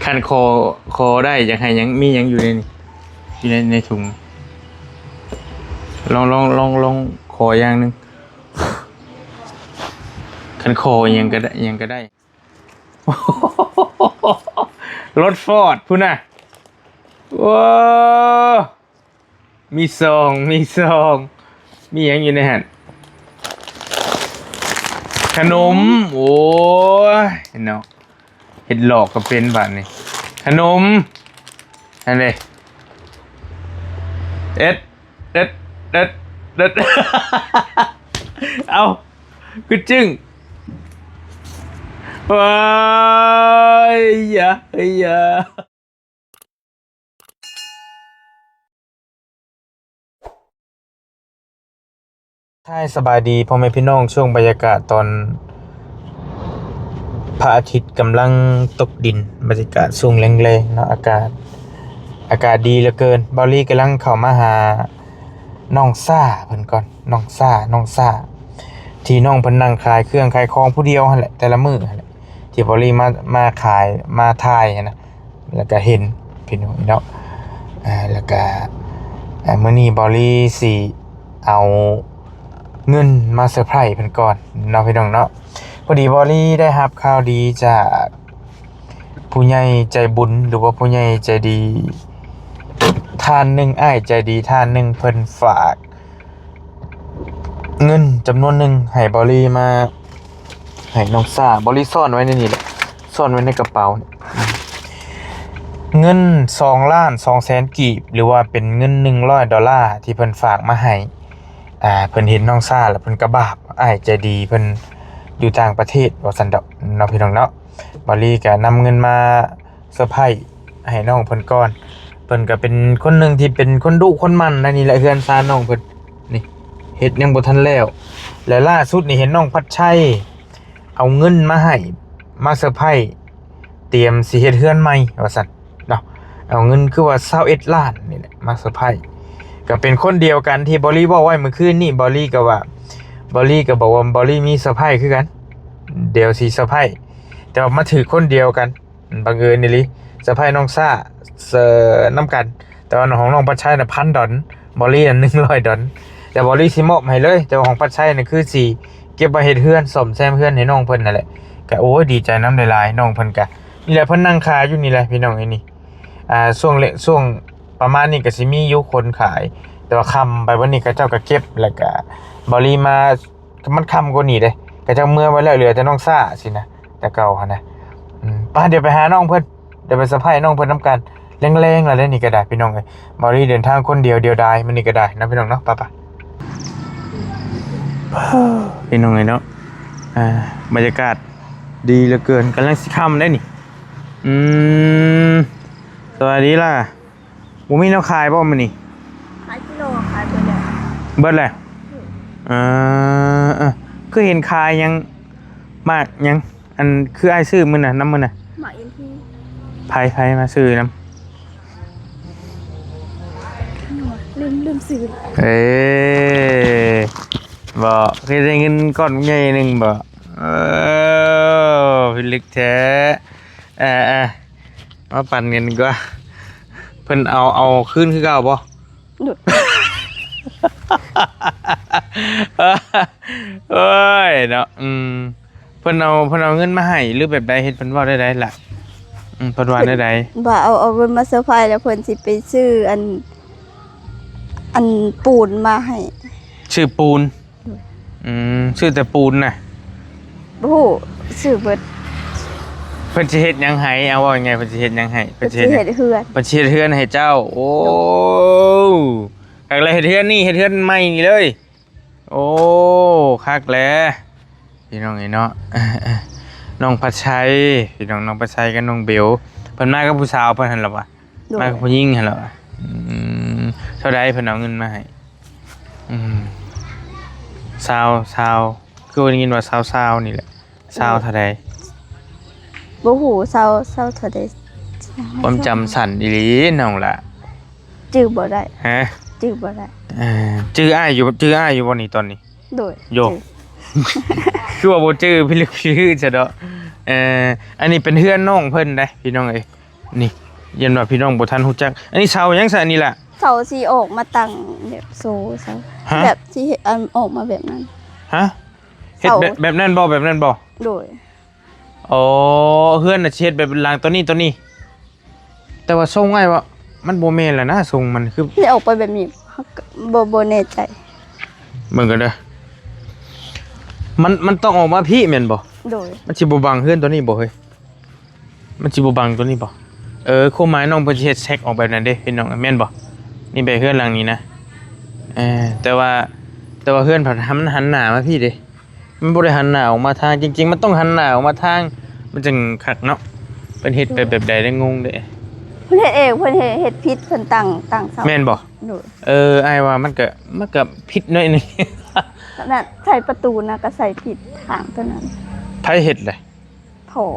ຄັນຂໍ ຂໍໄດ້ ຢາກໃຫ້ຫຍັງ ມີຫຍັງຢູ່ໃນນີ້ ຢູ່ໃນ ໃນຖົງ? ລອງ ລອງ ລອງ ລອງຂໍຢ່າງໜຶ່ງ. ຄັນຂໍຫຍັງກໍໄດ້ ຫຍັງກໍໄດ້. ລົດຟອດພຸ້ນນະ. ໂອ້ ມີຊອງ ມີຊອງ. ມີຫຍັງຢູ່ໃນຫັ້ນ? ຂະໜົມ. ໂອ້ຍເນາະ. ເຮັດຫຼອກກໍເປັນບາດນີ້. ຂະໜົມ. ອັນນີ້. ເອັດ ເອັດ ເອັດ ເອັດ. ເອົ້າ ຄືຈຶ່ງ. ວ້າຍ ຢາ ຢາ. ທັກທາຍສະບາຍດີພໍ່ແມ່ພີ່ນ້ອງ. ຊ່ວງບັນຍາກາດຕອນພະອາທິດກຳລັງຕົກດິນ, ບັນຍາກາດຊ່ວງແລງໆເນາະ, ອາກາດ ອາກາດດີເຫຼືອເກີນ. ເບົາລີກຳລັງເຂົ້າມາຫານ້ອງຊ້າເພິ່ນກ່ອນ, ນ້ອງຊ້າ ນ້ອງຊ້າ ທີ່ນ້ອງເພິ່ນນັ່ງຂາຍເຄື່ອງຂາຍຂອງຜູ້ດຽວຫັ້ນແຫຼະ, ແຕ່ລະມື້ຫັ້ນແຫຼະ ທີ່ເບົາລີມາ ມາຂາຍ ມາຖ່າຍຫັ້ນນະ. ແລ້ວກະເຫັນພີ່ນ້ອງເນາະ. ອ່າ ແລ້ວກະ ອ່າ ມື້ນີ້ເບົາລີຊິເອົາເງິນມາເຊີໄພຣສ໌ເພິ່ນກ່ອນເນາະ ພີ່ນ້ອງເນາະ. ພໍດີເບົາລີໄດ້ຮັບຂ່າວດີຈາກຜູ້ໃຫຍ່ໃຈບຸນ ຫຼືວ່າຜູ້ໃຫຍ່ໃຈດີທ່ານໜຶ່ງ, ອ້າຍໃຈດີທ່ານໜຶ່ງ ເພິ່ນຝາກ ເງິນຈຳນວນໜຶ່ງໃຫ້ເບົາລີມາໃຫ້ນ້ອງຊ້າ. ເບົາລີຊ້ອນໄວ້ໃນນີ້ແຫຼະ, ຊ້ອນໄວ້ໃນກະເປົາ. ເງິນສອງລ້ານສອງແສນກີບ ຫຼືວ່າເປັນເງິນໜຶ່ງຮ້ອຍໂດລາທີ່ເພິ່ນຝາກມາໃຫ້. ອ່າ ເພິ່ນເຫັນນ້ອງຊ້າແລ້ວເພິ່ນກະບາບ, ອ້າຍໃຈດີເພິ່ນຢູ່ຕ່າງປະເທດວ່າຊັ້ນດອກເນາະ ພີ່ນ້ອງເນາະ. ເບົາລີກະນຳເງິນມາ ເຊີໄພຣສ໌ໃຫ້ນ້ອງເພິ່ນກ່ອນ. ເພິ່ນກໍເປັນຄົນໜຶ່ງທີ່ເປັນຄົນດຸຄົນໝັ່ນໃນນີ້ແຫຼະ, ເຮືອນຊານນ້ອງເພິ່ນນີ້ເຮັດຍັງບໍ່ທັນແລ້ວ. ແລະລ່າສຸດນີ້ເຫັນນ້ອງພັດໄຊເອົາເງິນມາໃຫ້ ມາເຊີໄພຣສ໌ ຕຽມຊິເຮັດເຮືອນໃໝ່ວ່າຊັ້ນເນາະ. ເອົາເງິນຄືວ່າຊາວເອັດລ້ານນີ້ແຫຼະມາເຊີໄພຣສ໌. ກໍເປັນຄົນດຽວກັນທີ່ເບົາລີເວົ້າໄວ້ມື້ຄືນນີ້. ເບົາລີກໍວ່າ ເບົາລີກໍບອກວ່າເບົາລີມີເຊີໄພຣສ໌ຄືກັນ, ດຽວຊິເຊີໄພຣສ໌, ແຕ່ວ່າມາຖືກຄົນດຽວກັນ. ບັງເອີນອີ່ຫຼີ, ເຊີໄພຣສ໌ນ້ອງຊ້າ ເຊີນຳກັນ, ແຕ່ວ່າຂອງນ້ອງພັດໄຊນະພັນດອນ, ເບົາລີນະໜຶ່ງຮ້ອຍດອນ. ແຕ່ເບົາລີຊິມອບໃຫ້ເລີຍ, ແຕ່ວ່າຂອງພັດໄຊນະຄືຊິເກັບໄວ້ເຮັດເຮືອນ, ສ້ອມແຊມເຮືອນໃຫ້ນ້ອງເພິ່ນຫັ້ນແຫຼະ. ກະໂອ້ຍ ດີໃຈນຳຫຼາຍໆ, ນ້ອງເພິ່ນກະ ນີ້ແຫຼະ ເພິ່ນນັ່ງຂາຍຢູ່ນີ້ແຫຼະ ພີ່ນ້ອງເອີຍ. ນີ້ ອ່າ ຊ່ວງ ຊ່ວງປະມານນີ້ກະຊິມີຢູ່ຄົນຂາຍ, ແຕ່ວ່າຄ່ຳໄປວັນນີ້ເຂົາເຈົ້າກະເກັບ, ແລ້ວກະເບົາລີມາ ມັນຄ່ຳກວ່ານີ້ເດ້, ເຂົາເຈົ້າເມືອໄປແລ້ວ ເຫຼືອແຕ່ນ້ອງຊ້າຊີ້ນະ ແຕ່ເກົ່າຫັ້ນນະ. ອືມ ໄປ ດຽວໄປຫານ້ອງເພິ່ນ, ດຽວໄປເຊີໄພຣສ໌ນ້ອງເພິ່ນນຳກັນ. ແລງໆແລ້ວເດ້ນີ້ກໍໄດ້ ພີ່ນ້ອງເອີຍ. ເບົາລີເດີນທາງຄົນດຽວ ດຽວດາຍມື້ນີ້ກໍໄດ້ເນາະ ພີ່ນ້ອງເນາະ. ໄປໆ ພີ່ນ້ອງເອີຍເນາະ. ອ່າ ບັນຍາກາດດີເຫຼືອເກີນ, ກຳລັງຊິຄ່ຳໄດ໋ນີ້. ອືມ ສະບາຍດີລະ. ບໍ່ມີແນວຂາຍບໍ່ມື້ນີ້? ຂາຍກິໂລ ຂາຍເບິດແລ້ວ. ເບິດແລ້ວ? ເອີ ເອີ ຄືເຫັນຂາຍຫຍັງ ໝາກຫຍັງ ອັນຄືອ້າຍຊື້ມື້ນະ ນຳມື້ນະ? ໝາກອິນທີ. ໃຜ ໃຜມາຊື້ນຳ? ລືມ ລືມຊື້. ເອີ ບໍ່ ຄືໄດ້ເງິນກ້ອນໃຫຍ່ໜຶ່ງບໍ່? ເອີ ພິລຶກແທ້. ເອີ ເອີ ມາປັນກັນດີກວ່າ. ເພິ່ນເອົາ ເອົາຄືນຄືເກົ່າບໍ່? ໂດຍ. ໂອ້ຍເນາະ. ອືມ ເພິ່ນເອົາ ເພິ່ນເອົາເງິນມາໃຫ້ ຫຼືແບບໃດ? ເຮັດ ເພິ່ນເວົ້າແນວໃດລະ? ອືມ ເພິ່ນວ່າແນວໃດ? ວ່າເອົາ ເອົາເງິນມາເຊີໄພຣສ໌ ແລ້ວເພິ່ນຊິໄປຊື້ອັນ ອັນປູນມາໃຫ້. ຊື້ປູນ? ອືມ ຊື້ແຕ່ປູນນະ? ບໍ່ຮູ້ ຊື້ເບິດ. ເພິ່ນຊິເຮັດຫຍັງໃຫ້? ເອົາ ເວົ້າງ່າຍໆ ເພິ່ນຊິເຮັດຫຍັງໃຫ້? ເພິ່ນຊິເຮັດ ເພິ່ນຊິເຮັດເຮືອນ ເພິ່ນຊິເຮັດເຮືອນໃຫ້ເຈົ້າ. ໂອ້ ຄັກແລ້ວ ເຮັດເຮືອນນີ້ ເຮັດເຮືອນໃໝ່ນີ້ເລີຍ. ໂອ້ ຄັກແລ້ວ ພີ່ນ້ອງເອີຍເນາະ. ນ້ອງພັດໄຊ ພີ່ນ້ອງ ນ້ອງພັດໄຊກັບນ້ອງເບວ ເພິ່ນມາກັບຜູ້ສາວເພິ່ນຫັ້ນລະວະ? ໂດຍ. ມາກັບຜູ້ຍິງຫັ້ນລະວະ? ອືມ ເທົ່າໃດເພິ່ນເອົາເງິນມາໃຫ້? ອືມ ຊາວ ຊາວ ຄືໄດ້ຍິນວ່າຊາວ ຊາວນີ້ແຫຼະ. ຊາວເທົ່າໃດ? ບໍ່ຮູ້ ຊາວ ຊາວເທົ່າໃດ? ຄວາມຈຳສັ້ນອີ່ຫຼີນ້ອງລະ. ຈື່ບໍ່ໄດ້. ຮະ? ຈື່ບໍ່ໄດ້. ເອີ ຈື່ອ້າຍຢູ່ ຈື່ອ້າຍຢູ່ບໍ່ນີ້ຕອນນີ້? ໂດຍ. ໂຢ ຈື່ ຄືວ່າບໍ່ຈື່ ພິລຶກພິລຶກຊະເນາະ. ເອີ ອັນນີ້ເປັນເຮືອນນ້ອງເພິ່ນເດ້ ພີ່ນ້ອງເອີຍ. ນີ້ ຢ້ານວ່າພີ່ນ້ອງບໍ່ທັນຮູ້ຈັກ. ອັນນີ້ເສົາຫຍັງຊະອັນນີ້ລະ? ເສົາຊິອອກມາຕັ້ງແບບໂຊເສົາ. ຮະ? ແບບຊິເຮັດ ອັນ ອອກມາແບບນັ້ນ. ຮະ? ເຮັດແບບ ເສົາ ແບບນັ້ນບໍ່? ແບບນັ້ນບໍ່? ໂດຍ. ອໍ ເຮືອນນະຊິເຮັດແບບຫຼັງໂຕນີ້ ໂຕນີ້. ແຕ່ວ່າຊົງອ້າຍວ່າມັນບໍ່ແມ່ນແລ້ວນະ ຊົງມັນຄື ເຮັດອອກໄປແບບນີ້ ບໍ່ ບໍ່ແນ່ໃຈ. ເບິ່ງກັນເດີ ມັນ ມັນຕ້ອງອອກມາພີ້ແມ່ນບໍ່? ໂດຍ. ມັນຊິບໍ່ບັງເຮືອນໂຕນີ້ບໍ່ເຮີ້ຍ? ມັນຊິບໍ່ບັງໂຕນີ້ບໍ່? ເອີ ຄວາມໝາຍນ້ອງເພິ່ນຊິເຮັດແຊັກອອກແບບນັ້ນເດ້ພີ່ນ້ອງ ແມ່ນບໍ່? ນີ້ແບບເຮືອນຫຼັງນີ້ນະ. ເອີ ແຕ່ວ່າ ແຕ່ວ່າເຮືອນພັດ ມັນຫັນໜ້າມາພີ້ເດ້. ມັນບໍ່ໄດ້ຫັນໜ້າອອກມາທາງ ຈິງໆ ມັນຕ້ອງຫັນໜ້າອອກມາທາງ ມັນຈຶ່ງຄັກເນາະ. ເພິ່ນເຮັດໄປແບບໃດໄດ້ ງົງເດ້. ເພິ່ນເຮັດເອງ ເພິ່ນເຮັດ ເຮັດຜິດ ເພິ່ນຕັ້ງ ຕັ້ງເສົາ. ແມ່ນບໍ່? ໂດຍ. ເອີ ອ້າຍວ່າມັນກະ ມັນກະຜິດໜ້ອຍໜຶ່ງ. ນັ້ນໃສ່ປະຕູນະ ກະໃສ່ຜິດທາງໂຕນັ້ນ. ໃຜເຮັດລະ? ພໍ່.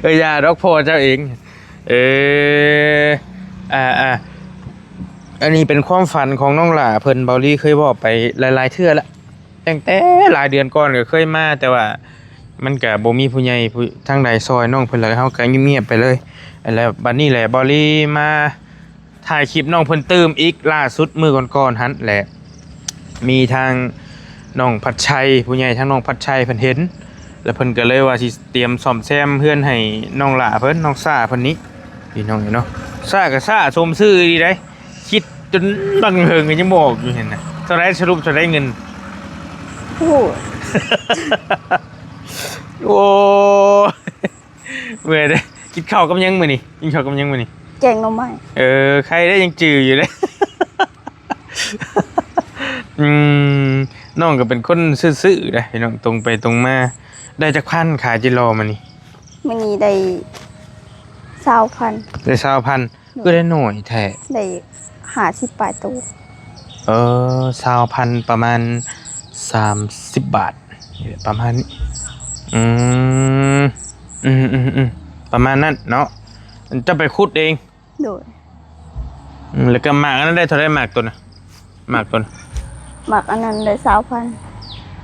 ເອີ ຢ່າດອກ ພໍ່ເຈົ້າເອງ. ເອີ ອ່າໆ ອັນນີ້ເປັນຄວາມຝັນຂອງນ້ອງຫຼ້າເພິ່ນ ເບົາລີເຄີຍເວົ້າໄປຫຼາຍໆເທື່ອລະ. ຕັ້ງແຕ່ຫຼາຍເດືອນກ່ອນກໍເຄີຍມາ ແຕ່ວ່າມັນກະບໍ່ມີຜູ້ໃຫຍ່ຜູ້ທາງໃດຊ່ອຍນ້ອງເພິ່ນ ແລ້ວເຮົາກະງຽບໆໄປເລີຍ. ແລ້ວບັດນີ້ແຫຼະ ເບົາລີມາຖ່າຍຄລິບນ້ອງເພິ່ນຕື່ມອີກ ລ່າສຸດມື້ກ່ອນໆຫັ້ນແຫຼະ ມີທາງນ້ອງພັດໄຊ ຜູ້ໃຫຍ່ທາງນ້ອງພັດໄຊເພິ່ນເຫັນ ແລ້ວເພິ່ນກໍເລີຍວ່າຊິຕຽມສ້ອມແຊມເຮືອນໃຫ້ນ້ອງຫຼ້າເພິ່ນ ນ້ອງຊ້າເພິ່ນນີ້ ພີ່ນ້ອງເອີຍເນາະ. ຊ້າກໍຊ້າ ສົມຊື່ອີ່ຫຼີໃດ໋. ຄິດຈົນບັກເຫິງກໍຍັງບໍ່ອອກຢູ່ຫັ້ນນະ. ເທົ່າໃດ ສະຫຼຸບເທົ່າໃດເງິນ? ໂອ້ໂຫ ໂອ້ຍ ເມື່ອຍເດ້. ກິນເຂົ້າກັບຫຍັງມື້ນີ້? ກິນເຂົ້າກັບຫຍັງມື້ນີ້? ແກງໜໍ່ໄມ້. ເອີ ໄຄເດ້ ຍັງຈື່ຢູ່ເດ້. ອືມ ນ້ອງກໍເປັນຄົນຊື່ໆເດ້ພີ່ນ້ອງ ຕົງໄປຕົງມາ. ໄດ້ຈັກພັນຂາຍຈິລໍມື້ນີ້? ມື້ນີ້ໄດ້ຊາວພັນ. ໄດ້ຊາວພັນ. ໂດຍ. ຄືໄດ້ໜ້ອຍແທ້? ໄດ້ຫ້າສິບປາຍໂຕ. ເອີ ຊາວພັນ ປະມານສາມສິບບາດ ປະມານນີ້. ອືມ ອືມໆໆ ປະມານນັ້ນເນາະ. ເຈົ້າໄປຂຸດເອງ? ໂດຍ. ອືມ ແລ້ວກໍໝາກອັນນັ້ນໄດ້ເທົ່າໃດ? ໝາກໂຕນະ? ໝາກຕົ້ນ ໝາກອັນນັ້ນໄດ້ຊາວພັນ.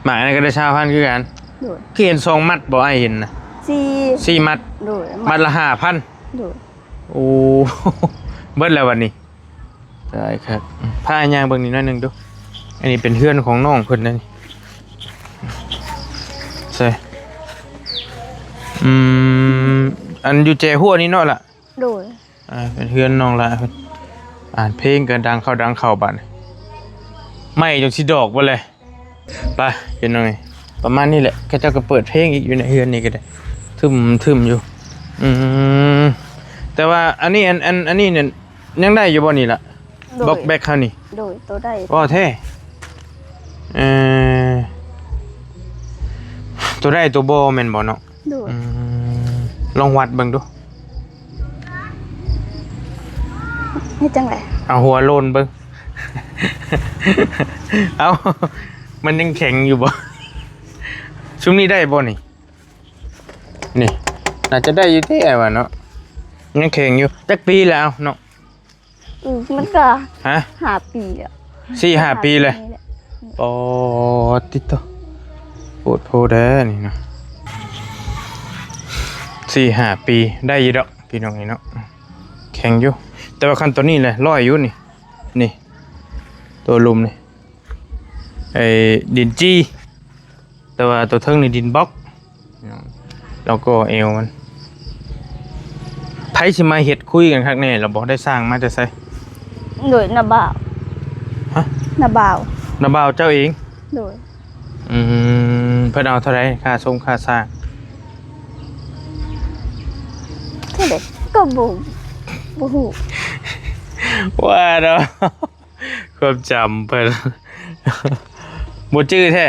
ໝາກອັນນັ້ນກໍໄດ້ຊາວພັນຄືກັນ. ໂດຍ. ຄືເຫັນສອງມັດບໍ່? ອ້າຍເຫັນນະ ສີ່ ສີ່ມັດ. ໂດຍ. ມັດລະຫ້າພັນ. ໂດຍ. ໂອ້ ເບິດແລ້ວບັດນີ້. ຕາຍຄັກ. ພາຍ່າງເບິ່ງນີ້ໜ້ອຍໜຶ່ງດູ. ອັນນີ້ເປັນເຮືອນຂອງນ້ອງເພິ່ນນະນີ້. ໃສ່ ອືມ ອັນຢູ່ແຈຫົວນີ້ເນາະລະ? ໂດຍ. ອ່າ ເປັນເຮືອນນ້ອງຫຼ້າເພິ່ນ. ອ່າ ເພງກໍດັງເຂົ້າ ດັງເຂົ້າບາດນີ້. ໄມ້ຈົນຊິດອກເບິດແຫຼະ. ໄປພີ່ນ້ອງເອີຍ ປະມານນີ້ແຫຼະ. ເຂົາເຈົ້າກໍເປີດເພງອີກຢູ່ໃນເຮືອນນີ້ກໍໄດ້ ທຶມໆຢູ່. ອືມ ແຕ່ວ່າອັນນີ້ ອັນ ອັນ ອັນນີ້ນີ້ຍັງໄດ້ຢູ່ບໍ່ນີ້ລະ? ໂດຍ. ບັອກແບັກເຮົານີ້? ໂດຍ. ໂຕໄດ້. ບໍ່ແທ້? ເອີ ໂຕໄດ້ໂຕບໍ່ແມ່ນບໍ່ເນາະ? ໂດຍ. ອືມ ລອງວັດເບິ່ງດູ. ເຮັດຈັ່ງໃດ? ເອົາຫົວໂລນເບິ່ງ. ເອົາ ມັນຍັງແຂງຢູ່ບໍ່? ຊຸມນີ້ໄດ້ບໍ່ນີ້? ນີ້ ໜ້າຈະໄດ້ຢູ່ຕິ ອ້າຍວ່າເນາະ. ຍັງແຂງຢູ່. ຈັກປີແລ້ວເນາະ? ອືມ ມັນກໍ ຮະ? ຫ້າປີແລ້ວ. ສີ່ຫ້າປີແລ້ວ. ໂອ້ ຕິດໂຕ ໂພດໂພແທ້ນີ້ເນາະ. ສີ່ຫ້າປີໄດ້ຢູ່ດອກພີ່ນ້ອງເອີຍເນາະ ແຂງຢູ່. ແຕ່ວ່າຄັນໂຕນີ້ແຫຼະຮ້ອຍຢູ່ນີ້ ນີ້ ໂຕລຸ່ມນີ້ ໄອ້ດິນຈີ່. ແຕ່ວ່າໂຕເທິງນີ້ດິນບລັອກ ແລ້ວກໍແອວມັນ. ໃຜຊິມາເຮັດ ຄຸຍກັນຄັກແນ່ລະບໍ່? ໄດ້ຊ່າງມາແຕ່ໃສ? ໂດຍ ນ້າບ່າວ. ຮະ? ນ້າບ່າວ. ນ້າບ່າວເຈົ້າເອງ? ໂດຍ. ອືມ ເພິ່ນເອົາເທົ່າໃດ ຄ່າຊົງຄ່າຊ່າງ? ເທົ່າໃດກໍບໍ່ ບໍ່ຮູ້. ວ່າເນາະ ຄວາມຈຳເພິ່ນ ບໍ່ຈື່ແທ້.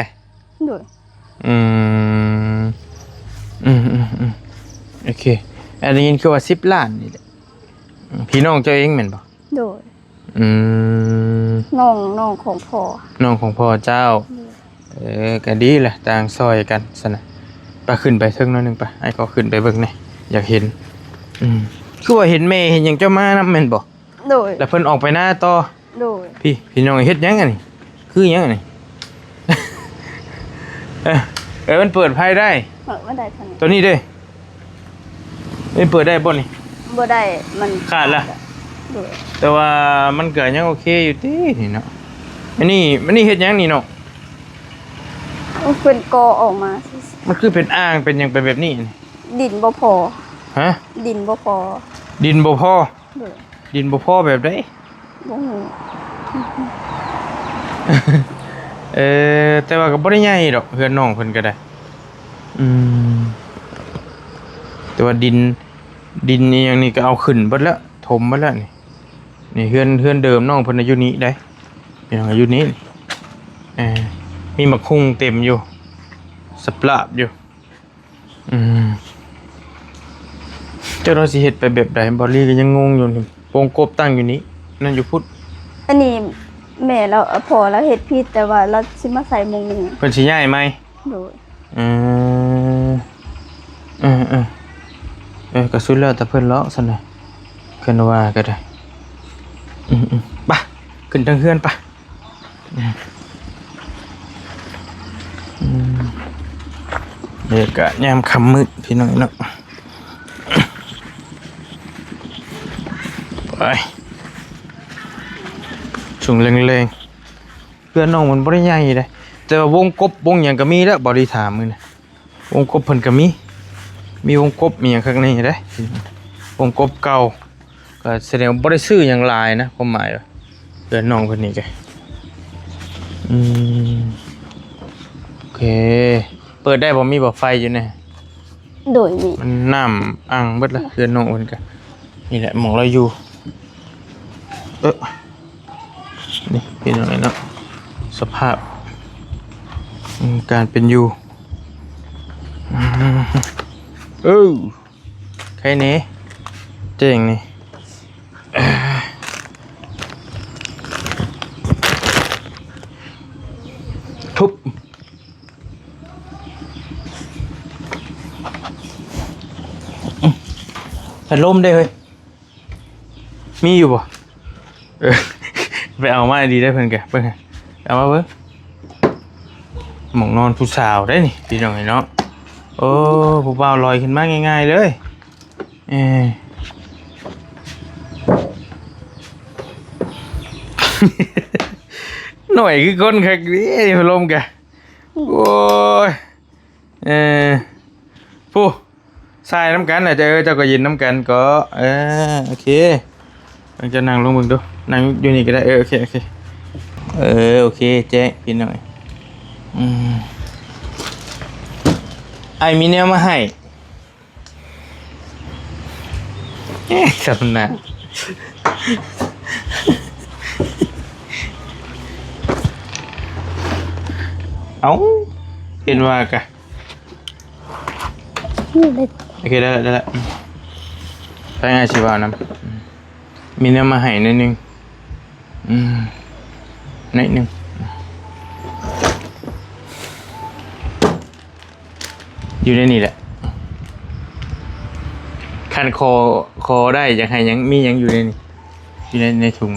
ໂດຍ. ອືມ ອືມໆໆ ໂອເຄ. ອັນໄດ້ຍິນຄືວ່າສິບລ້ານນີ້ແຫຼະ. ພີ່ນ້ອງເຈົ້າເອງແມ່ນບໍ່? ໂດຍ. ອືມ ນ້ອງ ນ້ອງຂອງພໍ່ ນ້ອງຂອງພໍ່ເຈົ້າ. ໂດຍ. ເອີ ກໍດີລະ ຕ່າງຊ່ອຍກັນຊັ້ນນະ. ໄປຂຶ້ນໄປເທິງໜ້ອຍໜຶ່ງໄປ ອ້າຍຂໍຂຶ້ນໄປເບິ່ງແດ່ ຢາກເຫັນ. ອືມ ຄືວ່າເຫັນແມ່ເຫັນຫຍັງເຈົ້າມານຳແມ່ນບໍ່? ໂດຍ. ແລ້ວເພິ່ນອອກໄປນາຕໍ່? ໂດຍ. ພີ່ ພີ່ນ້ອງເຮັດຫຍັງອັນນີ້? ຄືຫຍັງອັນນີ້? ເອີ ເອີ ມັນເປີດໄຟໄດ້. ເປີດມາໄດ້ເທົ່ານີ້ ໂຕນີ້ເດ້. ນີ້ເປີດໄດ້ບໍ່ນີ້? ບໍ່ໄດ້ ມັນຂາດລະ. ໂດຍ ແຕ່ວ່າມັນກໍຍັງໂອເຄຢູ່ຕິນີ້ເນາະ. ອັນນີ້ ອັນນີ້ເຮັດຫຍັງນີ້ເນາະ? ເພິ່ນກໍ່ອອກມາ. ມັນຄືເປັນອ່າງເປັນຫຍັງໄປແບບນີ້? ດິນບໍ່ພໍ. ຮະ? ດິນບໍ່ພໍ. ດິນບໍ່ພໍ? ໂດຍ. ດິນບໍ່ພໍແບບໃດ? ບໍ່ຮູ້. ເອີ ແຕ່ວ່າກໍບໍ່ໄດ້ໃຫຍ່ດອກ ເຮືອນນ້ອງເພິ່ນກໍໄດ້. ອືມ ແຕ່ວ່າດິນ ດິນອີ່ຫຍັງນີ້ກໍເອົາຂຶ້ນເບິດແລ້ວ ຖົມເບິດແລ້ວນີ້. ນີ້ເຮືອນ ເຮືອນເດີມນ້ອງເພິ່ນນະຢູ່ນີ້ເດ້ ພີ່ນ້ອງ ຢູ່ນີ້. ເອີ ມີໝາກຫຸ່ງເຕັມຢູ່ ສະປາບຢູ່. ອືມ ເຈົ້າລາວຊິເຮັດໄປແບບໃດ? ບ່າວລີກໍຍັງງົງຢູ່ນີ້ ວົງກົບຕັ້ງຢູ່ນີ້ ນັ້ນຢູ່ພຸ້ນ. ອັນນີ້ແມ່ລາວ ພໍ່ລາວເຮັດຜິດ ແຕ່ວ່າລາວຊິມາໃສ່ໝ່ອງໜຶ່ງ ເພິ່ນຊິຍ້າຍໃໝ່. ໂດຍ. ເອີ ເອີ ເອີ ເອີ ກໍສຸດແລ້ວແຕ່ເພິ່ນເນາະ ຊັ້ນນະ ຄັນວ່າກໍໄດ້. ອືມໆ ໄປ ຂຶ້ນທາງເຮືອນໄປ. ອືມ ອືມ ເດີກະຍາມຄ່ຳມືດ ພີ່ນ້ອງເນາະ. ໄປ ຊ່ວງແລງໆ ເຮືອນນ້ອງມັນບໍ່ໄດ້ໃຫຍ່ເດ້ ແຕ່ວ່າວົງກົບວົງຫຍັງກໍມີແລ້ວ. ບໍ່ໄດ້ຖາມມື້ນະ ວົງກົບເພິ່ນກໍມີ ມີວົງກົບມີຫຍັງຂ້າງໃນເດ້ ວົງກົບເກົ່າ. ກໍສະແດງວ່າບໍ່ໄດ້ຊື້ຫຍັງຫຼາຍນະ ຄວາມໝາຍວ່າເຮືອນນ້ອງເພິ່ນນີ້ກະ. ອືມ ໂອເຄ ເປີດໄດ້ບໍ່? ມີບໍ່ໄຟຢູ່ນີ້? ໂດຍ ມີ. ມັນນ້ຳອັ່ງເບິດລະ ເຮືອນນ້ອງເພິ່ນກະ. ນີ້ແຫຼະໝ່ອງລາວຢູ່. ເອີ ນີ້ພີ່ນ້ອງເນາະ ສະພາບ ອືມ ການເປັນຢູ່. ອືມ ເອີ ໄຄແນ່ ແຈ້ງນີ້ ທຸບ ພັດລົມເດ້ເຮີ້ຍ ມີຢູ່ບໍ່? ເອີ ໄປເອົາມາດີໄດ້ເພິ່ນກະ ເບິ່ງ ເອົາມາເບິ່ງ. ໝ່ອງນອນຜູ້ສາວໄດ໋ນີ້ ພີ່ນ້ອງເອີຍເນາະ. ໂອ້ ຜູ້ບ່າວລອຍຂຶ້ນມາງ່າຍໆເລີຍ. ເອີ ໜ້ອຍຄືຄົນຄັກເດ້ ພັດລົມກະ. ໂອ້ຍ ເອີ ຜູ້ ຊາຍນຳກັນນະ ເຈົ້າ ເອີ ເຈົ້າກໍເຢັນນຳກັນກໍ ເອີ ໂອເຄ. ເຈົ້ານັ່ງລົງເບິ່ງດູ ນັ່ງຢູ່ນີ້ກໍໄດ້. ເອີ ໂອເຄ ໂອເຄ. ເອີ ໂອເຄ ແຈ້ງ ພີ່ນ້ອງ. ອືມ ອ້າຍມີແນວມາໃຫ້. ເອີ ສຳນາ ເອົ້າ ເຫັນວ່າກະ ໂອເຄ ໄດ້ລະ ໄດ້ລະ. ອືມ ໄປ ອ້າຍຊິເວົ້ານຳ. ອືມ ມີແນວມາໃຫ້ໜ້ອຍໜຶ່ງ. ອືມ ໜ້ອຍໜຶ່ງ ຢູ່ໃນນີ້ແຫຼະ. ຄັນຂໍ ຂໍໄດ້ ຢາກໃຫ້ຫຍັງ ມີຫຍັງຢູ່ໃນນີ້ ຢູ່ໃນ ໃນຖົງ?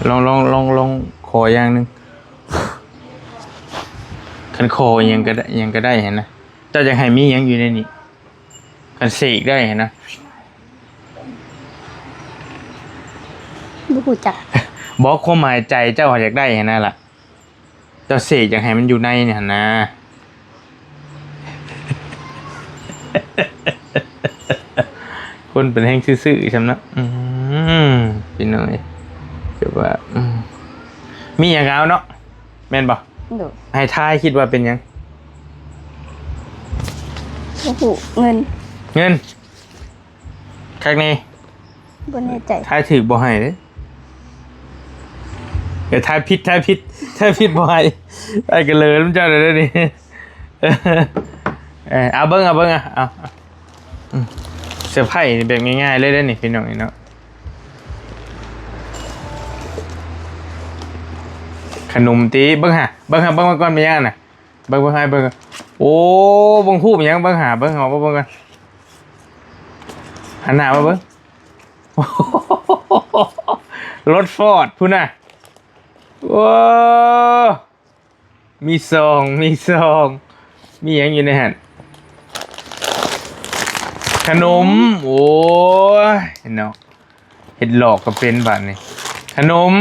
ລອງ ລອງ ລອງ ລອງຂໍຢ່າງໜຶ່ງ. ຄັນຂໍຫຍັງກໍໄດ້ ຫຍັງກໍໄດ້ຫັ້ນນະ. ເຈົ້າຢາກໃຫ້ມີຫຍັງຢູ່ໃນນີ້? ຄັນເສກໄດ້ຫັ້ນນະ. ບໍ່ຮູ້ຈັກ. ບໍ່ ຄວາມໝາຍໃຈເຈົ້າຢາກໄດ້ຫັ້ນນະລະ. ເຈົ້າເສກຢາກໃຫ້ມັນຢູ່ໃນຫັ້ນນະ. ຄົນເປັນແຮງຊື່ໆ ຊ່ຳເນາະ. ອືມ ພີ່ນ້ອງເອີຍ ແບບວ່າ ອືມ ມີຫຍັງກໍເອົາເນາະ ແມ່ນບໍ່? ໂດຍ. ໃຫ້ທາຍ ຄິດວ່າເປັນຫຍັງ? ບໍ່ຮູ້. ເງິນ. ເງິນ. ຄັກແນ່. ບໍ່ແນ່ໃຈ. ທາຍຖືກບໍ່ໃຫ້ເດ້. ເອີ ທາຍຜິດ ທາຍຜິດ ທາຍຜິດບໍ່ໃຫ້. ອ້າຍກໍເລີນນຳເຈົ້າເດ້ນີ້. ເອີ ເອົາເບິ່ງ ເອົາເບິ່ງ ເອົາ ເອົາ ອືມ ເຊີໄພຣສ໌ແບບງ່າຍໆເລີຍເດ້ນີ້ ພີ່ນ້ອງເນາະ. ຂະໜົມຕິ ເບິ່ງຫາ ເບິ່ງຫາ ເບິ່ງມາກ່ອນ ເປັນຫຍັງນະ? ເບິ່ງ ເບິ່ງໃຫ້ເບິ່ງ. ໂອ້ ເບິ່ງຮູບຫຍັງ? ເບິ່ງຫາ ເບິ່ງ ເອົາມາເບິ່ງກ່ອນ. ຫັນໜ້າມາເບິ່ງ. ລົດຟອດພຸ້ນນະ. ໂອ້ ມີຊອງ ມີຊອງ. ມີຫຍັງຢູ່ໃນຫັ້ນ? ຂະໜົມ ໂອ້ຍເນາະ ເຮັດຫຼອກກໍເປັນບາດນີ້ ຂະໜົມ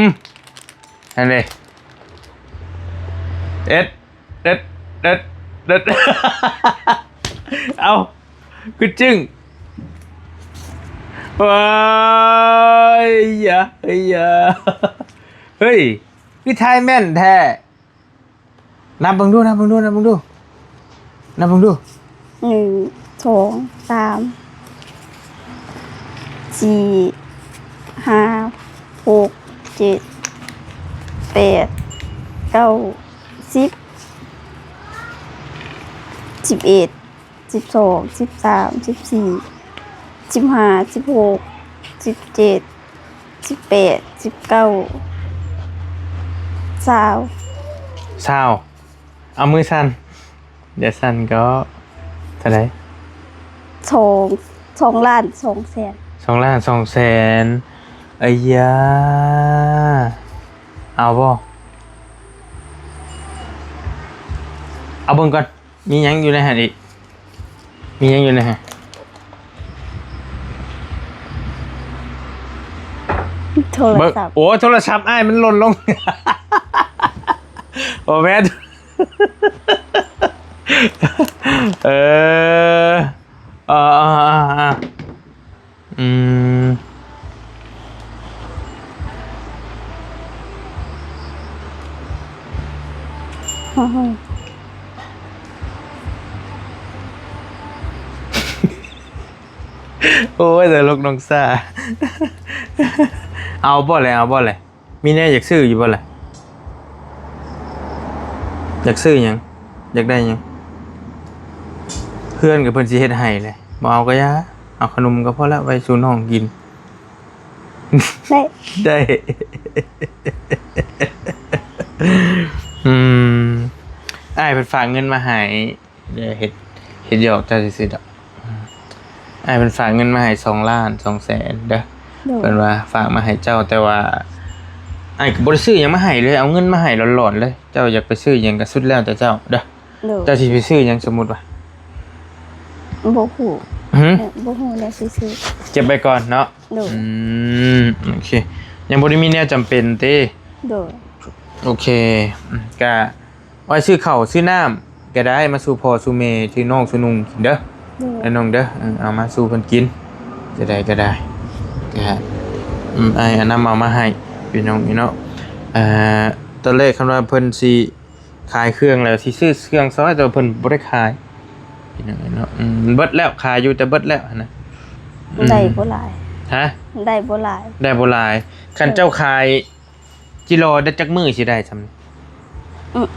ຫັ້ນເດ້ ເອັດ ເດັດ ເດັດ ເດັດ ເອົາ ຄືຈຶ່ງ ວ້າຍ ຢາ ຢາ ເຮີ້ຍ ຄືທາຍແມ່ນແທ້ ນັບເບິ່ງດູ ນັບເບິ່ງດູ ນັບເບິ່ງດູ ນັບເບິ່ງດູ ໜຶ່ງ ສອງ ສາມ ສີ່ ຫ້າ ຫົກ ເຈັດ ແປດ ເກົ້າ ສິບ ສິບເອັດ ສິບສອງ ສິບສາມ ສິບສີ່ ສິບຫ້າ ສິບຫົກ ສິບເຈັດ ສິບແປດ ສິບເກົ້າ ຊາວ ຊາວ ເອົາມືສັ່ນ ຢ່າສັ່ນກໍ ເທົ່າໃດ? ສອງ ສອງລ້ານສອງແສນ ສອງລ້ານສອງແສນ ໄອ້ຢາ ເອົາບໍ່? ເອົາເບິ່ງກ່ອນ ມີຫຍັງຢູ່ໃນຫັ້ນອີກ? ມີຫຍັງຢູ່ໃນຫັ້ນ? ໂທລະສັບ ໂອ້ ໂທລະສັບອ້າຍມັນຫຼົ່ນລົງ ບໍ່ແມ່ນ ເອີ ເອີ ອືມ ໂອ້ຍ ຕະຫຼົກນ້ອງຊາ ເອົາບໍ່ແລະ ເອົາບໍ່ແລະ? ມີແນວຢາກຊື້ຢູ່ບໍ່ລະ? ຢາກຊື້ຫຍັງ? ຢາກໄດ້ຫຍັງ? ເພື່ອນກໍເພິ່ນຊິເຮັດໃຫ້ແຫຼະ ບໍ່ເອົາກໍຢ່າ ເອົາຂະໜົມກໍພໍລະ ໄວ້ສູ່ນ້ອງກິນ. ໄດ້ ໄດ້ ອືມ ອ້າຍເພິ່ນຝາກເງິນມາໃຫ້. ເດີ ເຮັດ ເຮັດຫຍອກເຈົ້າຊື່ໆດອກ. ອ້າຍເພິ່ນຝາກເງິນມາໃຫ້ສອງລ້ານສອງແສນເດີ. ໂດຍ ເພິ່ນວ່າຝາກມາໃຫ້ເຈົ້າ ແຕ່ວ່າອ້າຍກໍບໍ່ໄດ້ຊື້ຫຍັງມາໃຫ້ເລີຍ ເອົາເງິນມາໃຫ້ຫຼອນໆເລີຍ. ເຈົ້າຢາກໄປຊື້ຫຍັງກໍສຸດແລ້ວແຕ່ເຈົ້າເດີ. ໂດຍ ເຈົ້າຊິໄປຊື້ຫຍັງ ສົມມຸດວ່າ? ບໍ່ຮູ້. ຫື? ບໍ່ຮູ້ແນວຊິຊື້. ເກັບໄວ້ກ່ອນເນາະ. ໂດຍ ອືມ ໂອເຄ ຍັງບໍ່ໄດ້ມີແນວຈຳເປັນຕິ? ໂດຍ ໂອເຄ ອືມ ກະ ໄວ້ຊື້ເຂົ້າຊື້ນ້ຳກໍໄດ້ ມາສູ່ພໍ່ສູ່ແມ່ ຊື່ນ້ອງສູ່ນຸ່ງກິນເດີ. ໂດຍ ໄອ້ນ້ອງເດີ ເອີ ເອົາມາສູ່ເພິ່ນກິນ ຈະໄດ້ກໍໄດ້ ກະ ອືມ ອ້າຍອານຳເອົາມາໃຫ້ພີ່ນ້ອງນີ້ເນາະ. ເອີ ຕອນແລກຄັນວ່າເພິ່ນຊິຂາຍເຄື່ອງແລ້ວ ຊິຊື້ເຄື່ອງຊອຍ ແຕ່ວ່າເພິ່ນບໍ່ໄດ້ຂາຍພີ່ນ້ອງເນາະ. ອືມ ເບິດແລ້ວ ຂາຍຢູ່ແຕ່ເບິດແລ້ວຫັ້ນນະ. ອືມ ໄດ້ບໍ່ຫຼາຍ. ຮະ? ໄດ້ບໍ່ຫຼາຍ ໄດ້ບໍ່ຫຼາຍ. ຄັນເຈົ້າຂາຍ ຈິລໍໄດ້ຈັກມື້ຊິໄດ້ຊ່ຳນີ້? ອືມ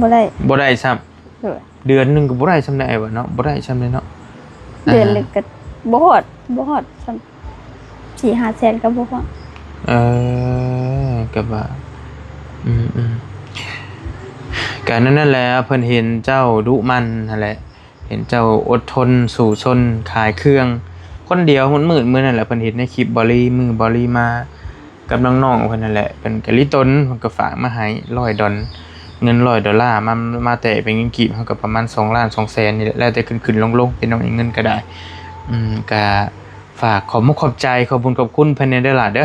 ບໍ່ໄດ້ ບໍ່ໄດ້ຊ່ຳ. ໂດຍ ເດືອນໜຶ່ງກໍບໍ່ໄດ້ຊ່ຳໃດ ອ້າຍວ່າເນາະ ບໍ່ໄດ້ຊ່ຳໃດເນາະ. ເດືອນໜຶ່ງກໍບໍ່ຮອດ ບໍ່ຮອດຊ່ຳ ສີ່ຫ້າແສນກໍບໍ່ຮອດ. ເອີ ກໍວ່າ ອືມໆ ກໍນັ້ນແຫຼະ ເພິ່ນເຫັນເຈົ້າດຸໝັ່ນຫັ້ນແຫຼະ ເຫັນເຈົ້າອົດທົນສູ້ຊົນຂາຍເຄື່ອງຄົນດຽວ ມືດໆມື້ນັ້ນແຫຼະ ເພິ່ນເຫັນໃນຄລິບບໍລີ ມື້ບໍລີມາກັບນ້ອງໆເພິ່ນນັ້ນແຫຼະ ເພິ່ນກໍລີຕົນ ເພິ່ນກໍຝາກມາໃຫ້ຮ້ອຍດອນ ເງິນຮ້ອຍໂດລາ ມາ ມາແຕະເປັນເງິນກີບ ເຮົາກໍປະມານສອງລ້ານສອງແສນນີ້ແຫຼະ ແລ້ວແຕ່ຂຶ້ນໆລົງໆ ພີ່ນ້ອງ ເງິນກໍໄດ້. ອືມ ກໍຝາກຂອບມຸກຂອບໃຈ ຂອບບຸນຂອບຄຸນເພິ່ນແດ່ເດີຫຼ້າເດີ.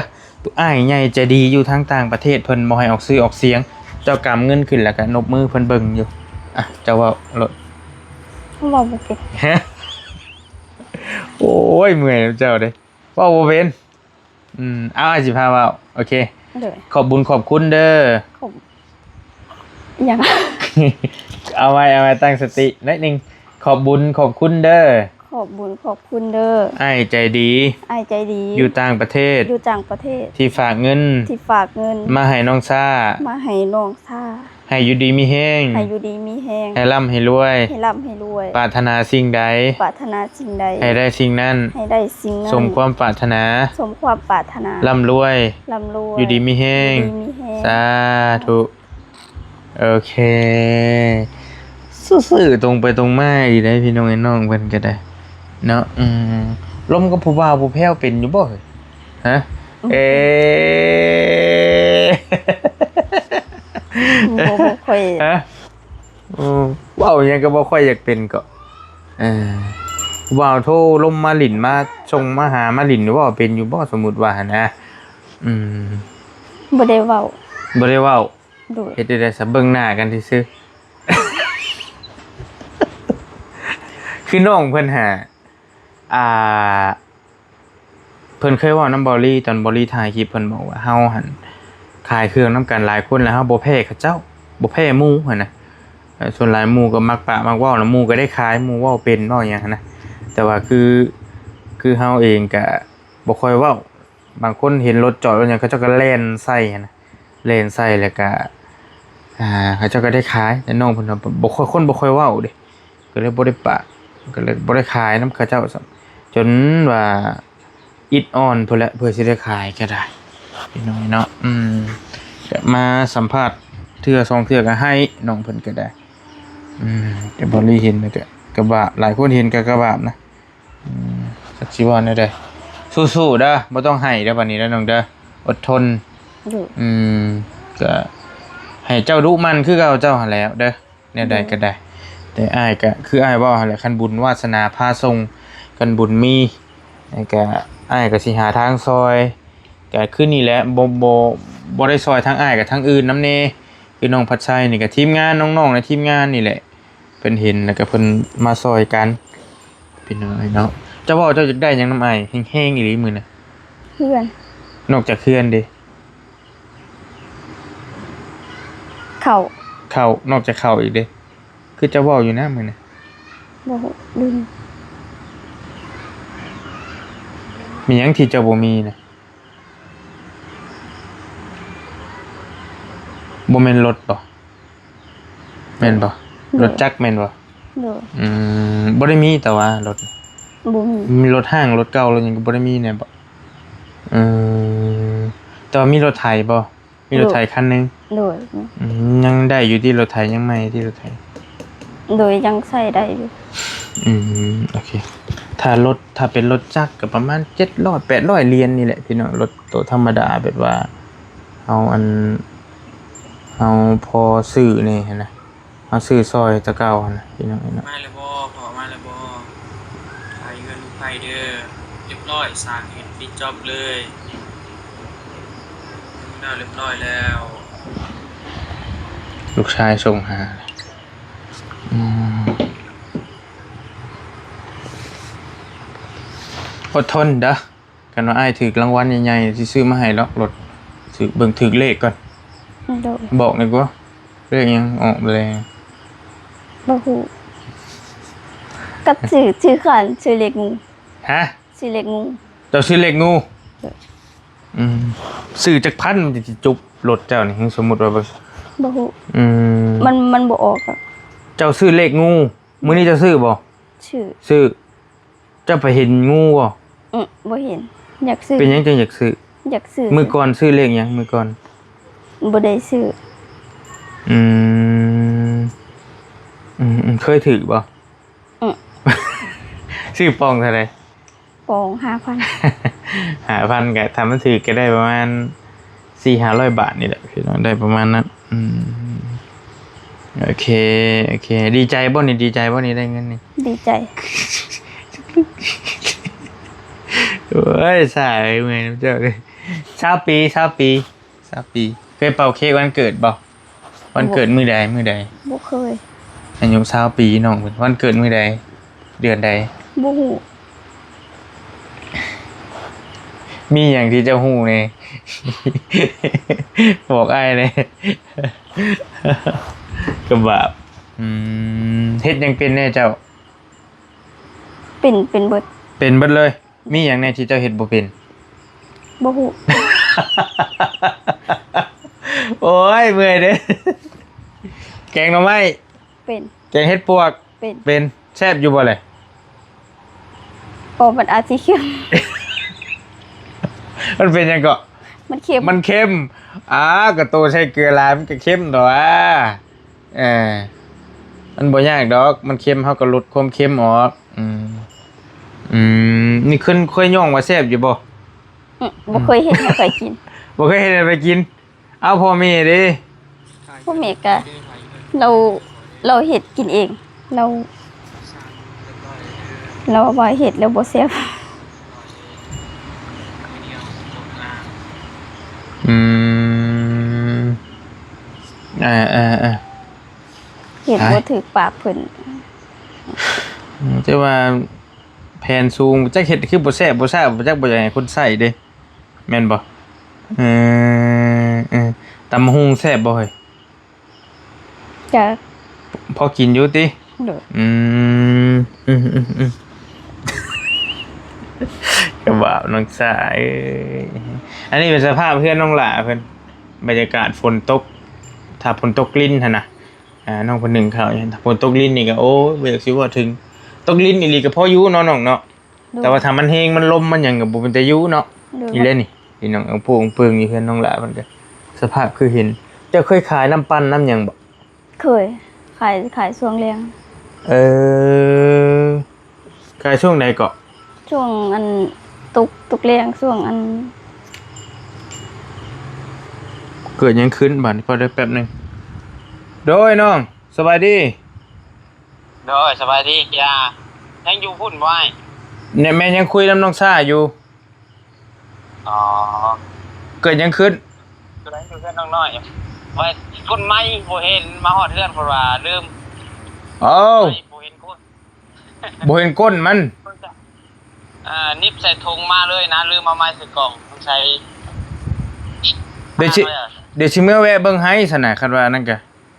ອ້າຍໃຫຍ່ໃຈດີຢູ່ທາງຕ່າງປະເທດ ເພິ່ນບໍ່ໃຫ້ອອກຊື່ອອກສຽງ. ເຈົ້າກຳເງິນຂຶ້ນແລ້ວກໍນົບມືເພິ່ນເບິ່ງຢູ່. ອ່ະ ເຈົ້າເວົ້າໂລດ. ເວົ້າບໍ່ເປັນ. ຮະ? ໂອ້ຍ ເມື່ອຍນຳເຈົ້າເດ້ ເວົ້າບໍ່ເປັນ. ອືມ ເອົາ ອ້າຍຊິພາເວົ້າ. ໂອເຄ ໂດຍ ຂອບບຸນຂອບຄຸນເດີ. ຂອບ ຫຍັງ? ເອົາໄວ້ ເອົາໄວ້ ຕັ້ງສະຕິໜ້ອຍໜຶ່ງ. ຂອບບຸນຂອບຄຸນເດີ. ຂອບບຸນຂອບຄຸນເດີ. ອ້າຍໃຈດີ. ອ້າຍໃຈດີ. ຢູ່ຕ່າງປະເທດ. ຢູ່ຕ່າງປະເທດ. ທີ່ຝາກເງິນ. ທີ່ຝາກເງິນ. ມາໃຫ້ນ້ອງຊາ. ມາໃຫ້ນ້ອງຊາ. ໃຫ້ຢູ່ດີມີແຮງ. ໃຫ້ຢູ່ດີມີແຮງ. ໃຫ້ລ່ຳໃຫ້ລວຍ. ໃຫ້ລ່ຳໃຫ້ລວຍ. ປາດຖະໜາສິ່ງໃດ. ປາດຖະໜາສິ່ງໃດ. ໃຫ້ໄດ້ສິ່ງນັ້ນ. ໃຫ້ໄດ້ສິ່ງນັ້ນ. ສົມຄວາມປາດຖະໜາ. ສົມຄວາມປາດຖະໜາ. ລ່ຳລວຍ. ລ່ຳລວຍ. ຢູ່ດີມີແຮງ. ຢູ່ດີມີແຮງ. ສາທຸ. ໂອເຄ ຊື່ໆ ຕົງໄປຕົງມາອີ່ຫຼີເດ້ ພີ່ນ້ອງເອີຍ ນ້ອງເພິ່ນກໍໄດ້ເນາະ. ອືມ ລົມກັບຜູ້ບ່າວຜູ້ແພ້ວເປັນຢູ່ບໍ່? ຮະ? ອືມ ເອ ບໍ່ ບໍ່ຄ່ອຍ ຮະ? ໂອ້ ເວົ້າຫຍັງກໍບໍ່ຄ່ອຍຢາກເປັນເກາະ. ເອີ ເວົ້າໂທລົມມາຫຼິ້ນ ມາສົ່ງມາຫາມາຫຼິ້ນ ເວົ້າເປັນຢູ່ບໍ່? ສົມມຸດວ່າຫັ້ນນະ. ອືມ ບໍ່ໄດ້ເວົ້າ. ບໍ່ໄດ້ເວົ້າ. ໂດຍ. ເຮັດໄດ້ຊະ ເບິ່ງໜ້າກັນຊື່ໆ. ຄືນ້ອງເພິ່ນຫາ ອ່າ ເພິ່ນເຄີຍເວົ້ານຳເບົາລີ ຕອນເບົາລີຖ່າຍຄລິບ ເພິ່ນບອກວ່າເຮົາຫັ້ນຂາຍເຄື່ອງນຳກັນຫຼາຍຄົນ ແລ້ວເຮົາບໍ່ແພ້ເຂົາເຈົ້າ ບໍ່ແພ້ໝູ່ຫັ້ນນະ. ເອີ ສ່ວນຫຼາຍໝູ່ກໍມັກປາກມັກເວົ້ານະ ໝູ່ກໍໄດ້ຂາຍ ໝູ່ເວົ້າເປັນເວົ້າຫຍັງຫັ້ນນະ. ແຕ່ວ່າຄື ຄືເຮົາເອງກະບໍ່ຄ່ອຍເວົ້າ ບາງຄົນເຫັນລົດຈອດລົດຫຍັງ ເຂົາເຈົ້າກໍແລ່ນໃສ່ຫັ້ນນະ ແລ່ນໃສ່ແລ້ວກະ ອ່າ ເຂົາເຈົ້າກໍໄດ້ຂາຍ. ແຕ່ນ້ອງເພິ່ນນະບໍ່ຄ່ອຍ ຄົນບໍ່ຄ່ອຍເວົ້າເດ້ ກໍເລີຍບໍ່ໄດ້ປະ ກໍເລີຍບໍ່ໄດ້ຂາຍນຳເຂົາເຈົ້າຊ້ຳ ຈົນວ່າອິດອ່ອນພຸ້ນແຫຼະ ເພື່ອຊິໄດ້ຂາຍກໍໄດ້ ພີ່ນ້ອງເນາະ. ອືມ ກໍມາສຳພາດເທື່ອສອງເທື່ອກໍໃຫ້ນ້ອງເພິ່ນກໍໄດ້. ອືມ ແຕ່ບໍ່ໄດ້ເຫັນກໍ ກໍບາບ ຫຼາຍຄົນເຫັນກໍ ກໍບາບນະ. ອືມ ຈັກຊິເວົ້າແນວໃດ ສູ້ໆເດີ ບໍ່ຕ້ອງໄຫ້ເດີ ບັດນີ້ເດີນ້ອງເດີ ອົດທົນ. ໂດຍ. ອືມ ກະໃຫ້ເຈົ້າດຸໝັ່ນຄືເກົ່າເຈົ້າຫັ້ນແຫຼະເດີ ແນວໃດກໍໄດ້. ໂດຍ. ແຕ່ອ້າຍກະຄືອ້າຍເວົ້າຫັ້ນແຫຼະ ຄັນບຸນວາດສະໜາພາສົ່ງ ຄັນບຸນມີ ແລ້ວກະອ້າຍກະຊິຫາທາງຊ່ອຍ ກະຄືນີ້ແຫຼະ ບໍ່ ບໍ່ ບໍ່ໄດ້ຊ່ອຍທາງອ້າຍກະທາງອື່ນນຳແດ່. ຄືນ້ອງພັດໄຊນີ້ກະທີມງານ ນ້ອງໆໃນທີມງານນີ້ແຫຼະ ເພິ່ນເຫັນແລ້ວກໍເພິ່ນມາຊ່ອຍກັນ ພີ່ນ້ອງເນາະ. ເຈົ້າເວົ້າເຈົ້າຢາກໄດ້ຫຍັງນຳອ້າຍແຮງໆອີ່ຫຼີມື້ນະ? ເຮືອນ. ນອກຈາກເຮືອນເດ? ເຂົ້າ. ເຂົ້າ. ນອກຈາກເຂົ້າອີກເດ? ຄືເຈົ້າເວົ້າຢູ່ນະມື້ນະ. ບໍ່ຮູ້ ລືມ. ມີຫຍັງທີ່ເຈົ້າບໍ່ມີນະ? ບໍ່ແມ່ນລົດບໍ? ແມ່ນບໍ່? ໂດຍ. ລົດຈັກແມ່ນບໍ່? ໂດຍ. ອືມ ບໍ່ໄດ້ມີ ແຕ່ວ່າລົດ ບໍ່ມີ. ມີລົດຮ້າງ ລົດເກົ່າ ລົດຫຍັງກໍບໍ່ໄດ້ມີແນ່ບໍ? ອືມ ແຕ່ວ່າມີລົດໄຖບໍ? ມີລົດໄຖຄັນໜຶ່ງ. ໂດຍ. ອືມ ຍັງໄດ້ຢູ່ຕິ ລົດໄຖຍັງໃໝ່ຕິ ລົດໄຖ? ໂດຍ ຍັງໃຊ້ໄດ້ຢູ່. ອືມ ໂອເຄ ຖ້າລົດ ຖ້າເປັນລົດຈັກກໍປະມານເຈັດຮ້ອຍ ແປດຮ້ອຍຫຼຽນນີ້ແຫຼະ ພີ່ນ້ອງ. ລົດໂຕທຳມະດາ ແບບວ່າເຮົາ ອັນ ເຮົາພໍຊື້ແດ່ຫັ້ນນະ ເຮົາຊື້ຊ່ອຍແຕ່ເກົ່າຫັ້ນນະ ພີ່ນ້ອງເອີຍເນາະ. ມາແລ້ວບໍ່? ພໍ່ມາແລ້ວບໍ່? ຂາຍເຮືອນຂາຍເດີ ຮຽບຮ້ອຍ ສ້າງເຮັດປິດຈອບເລີຍ ລຽບຮ້ອຍແລ້ວ. ລູກຊາຍສົ່ງຫາ. ອືມ ອົດທົນເດີ. ຄັນວ່າອ້າຍຖືກລາງວັນໃຫຍ່ໆ ຊິຊື້ມາໃຫ້ດອກລົດ. ຖືກ ເບິ່ງຖືກເລກກ່ອນ. ໂດຍ. ບອກແດ່ກວ່າ ເລກຫຍັງອອກແລ້ວ? ບໍ່ຮູ້. ກັບຊື້ ຊື້ຄັນ ຊື້ເລກງູ. ຮະ? ຊື້ເລກງູ. ເຈົ້າຊື້ເລກງູ? ໂດຍ. ອືມ ຊື້ຈັກພັນມັນຊິຈຸບລົດເຈົ້ານີ້? ສົມມຸດວ່າ ບໍ່ ບໍ່ຮູ້. ອືມ ມັນ ມັນບໍ່ອອກດອກ. ເຈົ້າຊື້ເລກງູ. ມື້ນີ້ເຈົ້າຊື້ບໍ່? ຊື້. ຊື້. ເຈົ້າໄປເຫັນງູບໍ່? ອື ບໍ່ເຫັນ. ຢາກຊື້. ເປັນຫຍັງຈຶ່ງຢາກຊື້? ຢາກຊື້. ມື້ກ່ອນຊື້ເລກຫຍັງ? ມື້ກ່ອນ ບໍ່ໄດ້ຊື້. ອືມ ອືມ ເຄີຍຖືກບໍ່? ອື ຊື້ປ່ອງເທົ່າໃດ? ປ່ອງຫ້າພັນ. ຫ້າພັນ ກໍຖ້າມັນຖືກກໍໄດ້ປະມານສີ່ຫ້າຮ້ອຍບາດນີ້ແຫຼະ ພີ່ນ້ອງ ໄດ້ປະມານນັ້ນ. ອືມ ໂອເຄ ໂອເຄ. ດີໃຈບໍ່ນີ້? ດີໃຈບໍ່ນີ້ ໄດ້ເງິນນີ້? ດີໃຈ. ໂອ້ຍ ສາຍເມື່ອຍນຳເຈົ້າເດ້. ຊາວປີ ຊາວປີ ຊາວປີ. ເຄີຍເປົ່າເຄ້ກວັນເກີດບໍ່? ວັນເກີດມື້ໃດ? ມື້ໃດ? ບໍ່ເຄີຍ. ອາຍຸຊາວປີນ້ອງເພິ່ນ. ວັນເກີດມື້ໃດ? ເດືອນໃດ? ບໍ່ຮູ້. ມີຫຍັງທີ່ເຈົ້າຮູ້ແດ່? ບອກອ້າຍແດ່. ກໍບາບ. ອືມ ເຮັດຫຍັງເປັນແດ່ເຈົ້າ? ເປັນ ເປັນເບິດ. ເປັນເບິດເລີຍ. ມີຫຍັງແດ່ທີ່ເຈົ້າເຮັດບໍ່ເປັນ? ບໍ່ຮູ້. ໂອ້ຍ ເມື່ອຍເດ້. ແກງໜໍ່ໄມ້? ເປັນ. ແກງເຫັດປວກ? ເປັນ. ເປັນ. ແຊບຢູ່ບໍ່ແຫຼະ? ໂອ້ ມັນອາດຊິເຄັມ. ມັນເປັນຫຍັງເກາະ? ມັນເຄັມ. ມັນເຄັມ. ອາ ກະໂຕໃສ່ເກືອຫຼາຍ ມັນກະເຄັມດອກ. ອາ ເອີ ມັນບໍ່ຍາກດອກ ມັນເຄັມ ເຮົາກໍລົດຄວາມເຄັມອອກ. ອືມ ອືມ ນີ້ເຄີຍ ເຄີຍຍ້ອງວ່າແຊບຢູ່ບໍ່? ອື ບໍ່ເຄີຍເຮັດໃຫ້ໃຜກິນ. ບໍ່ເຄີຍເຮັດໃຫ້ໃຜກິນ. ເອົາ ພໍ່ແມ່ເດ້? ພໍ່ແມ່ກະ ລາວ ລາວເຮັດກິນເອງ ລາວ. ລາວວ່າເຮັດແລ້ວບໍ່ແຊບ. ອືມ ເອີໆໆ ເຮັດບໍ່ຖືກປາກເພິ່ນ. ອືມ ແຕ່ວ່າແຜ່ນສູງ ຈັກເຮັດຄືບໍ່ແຊບບໍ່ຊາ ຈັກບໍ່ຢາກໃຫ້ຄົນໃຊ້ເດ້ ແມ່ນບໍ່? ເອີ ເອີ ຕຳບັກຫຸ່ງແຊບບໍ່ເຮີ້ຍ? ກະພໍກິນຢູ່ຕິ? ໂດຍ. ອືມ ອືມໆໆ ກະວ່ານ້ອງຊາເອີຍ. ອັນນີ້ເປັນສະພາບເຮືອນນ້ອງຫຼ້າເພິ່ນ ບັນຍາກາດຝົນຕົກ ຖ້າຝົນຕົກລິນຫັ້ນນະ ອ່າ ນ້ອງເພິ່ນໜຶ້ງເຂົ້າຢູ່. ຖ້າຝົນຕົກລິນນີ້ກະ ໂອ້ຍ ບໍ່ຢາກຊິເວົ້າເຖິງ. ຕົກລິນອີ່ຫຼີກະພໍຢູ່ເນາະນ້ອງເນາະ. ໂດຍ. ແຕ່ວ່າຖ້າມັນແຮງມັນລົມມັນຫຍັງກະບໍ່ເປັນຕາຢູ່ເນາະ. ໂດຍ. ນີ້ແຫຼະນີ້ ພີ່ນ້ອງ ເອີ ໂປ່ງເປິງຢູ່ເຮືອນນ້ອງຫຼ້າເພິ່ນກະ ສະພາບຄືເຫັນ. ເຈົ້າເຄີຍຂາຍນ້ຳປັ່ນນ້ຳຫຍັງບໍ່? ເຄີຍ ຂາຍ ຂາຍຊ່ວງແລງ. ເອີ ຂາຍຊ່ວງໃດເກາະ? ຊ່ວງອັນ ຕົກ ຕົກແລງ ຊ່ວງອັນ ເກີດຫຍັງຂຶ້ນບາດນີ້? ພໍໄດ້ແປັບໜຶ່ງ. ໂດຍ ນ້ອງ ສະບາຍດີ. ໂດຍ ສະບາຍດີ ກິລາ ຍັງຢູ່ພຸ້ນບໍ່ອ້າຍ? ແມ່ນ ຍັງຄຸຍນຳນ້ອງຊາຢູ່. ອໍ ເກີດຫຍັງຂຶ້ນ? ຢູ່ເຮືອນນ້ອງນ້ອຍ ວ່າຄົນໃໝ່ບໍ່ເຫັນ ມາຮອດເຮືອນເພິ່ນວ່າລືມ. ໂອ້ ບໍ່ເຫັນຄົນ ບໍ່ເຫັນກົ້ນມັນ. ເອີ ໜິບໃສ່ຖົງມາເລີຍນະ ລືມເອົາໄມ້ໃສ່ກ່ອງ ສົງໄສ. ດຽວຊິ ດຽວຊິເມືອແວະເບິ່ງໃຫ້ຊັ້ນນະ ຄັນວ່ານັ້ນກະ